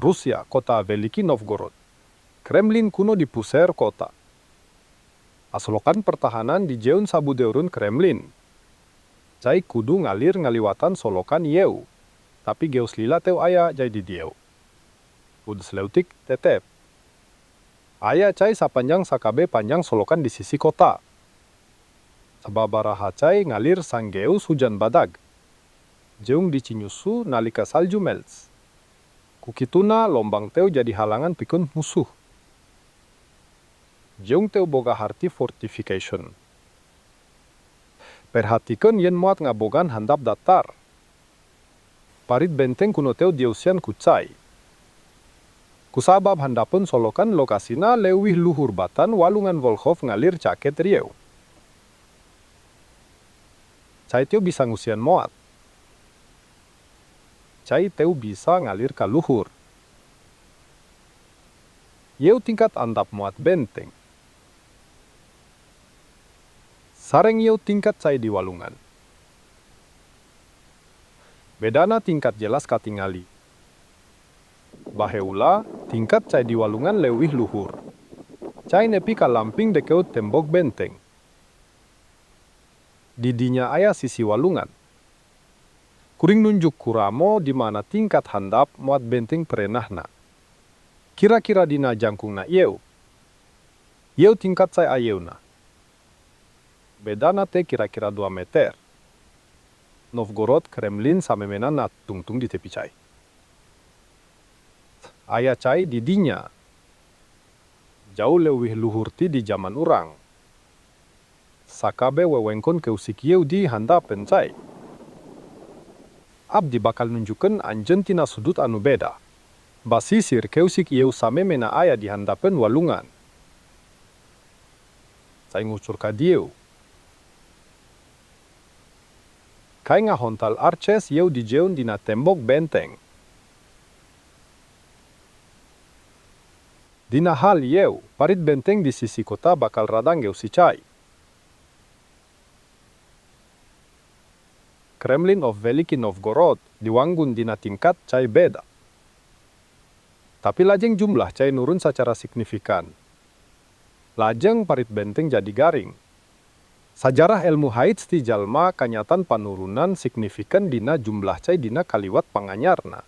Rusia, kota Veliki Novgorod. Kremlin kuno di puser kota. A solokan pertahanan dijieun sabudeureun Kremlin. Cai kudu ngalir ngaliwatan solokan ieu, tapi geus lila teu aya cai di dieu. Geus leutik tetep. Aya cai sapanjang sakabeh panjang solokan di sisi kota. Sababaraha cai ngalir sanggeus hujan badag, jeung dicinyusu nalika salju melts. Ku kituna lombang teu jadi halangan pikeun musuh. Jeung teu boga harti fortification. Perhatikeun yen moat ngabogaan handap datar. Parit benteng kuno teu dieusian ku cai. Kusabab handapeun solokan lokasina leuwih luhur batan Walungan Volkhov ngalir caket rieu. Cai teu bisa ngusian moat. Cai teu bisa ngalir ka luhur. Ieu tingkat andap moat benteng. Sareng ieu tingkat cai di walungan. Bedana tingkat jelas katingali. Baheula, tingkat cai di walungan leuwih luhur. Cai nepi ka lamping dekeut tembok benteng. Di dinya aya sisi walungan. Kuring nunjuk ku ramo di mana tingkat handap moat benteng perenahna. Kira-kira dina jangkungna ieu. Ieu tingkat cai ayeuna. Bedana teh kira-kira 2 meter. Novgorod Kremlin samemehna tungtung di tepi cai. Aya cai di dinya, jauh leuwih luhur ti di jaman urang. Sakabeh wewengkon keusik ieu di handapeun cai. Abdi bakal nunjukkeun anjeun tina sudut anu beda. Basisir keusik ieu samemehna aya di handapeun walungan. Cai ngucur ka dieu. Cai ngahontal arches ieu dijieun dina tembok benteng. Dina hal ieu, parit benteng di sisi kota bakal rada ngeusi cai. Kremlin of Veliki Novgorod diwanggun dina tingkat cai beda. Tapi lajeng jumlah cai nurun sacara signifikan. Lajeng parit benteng jadi garing. Sajarah elmu haits ti jalma kanyatan panurunan signifikan dina jumlah cai dina kaliwat panganyarna.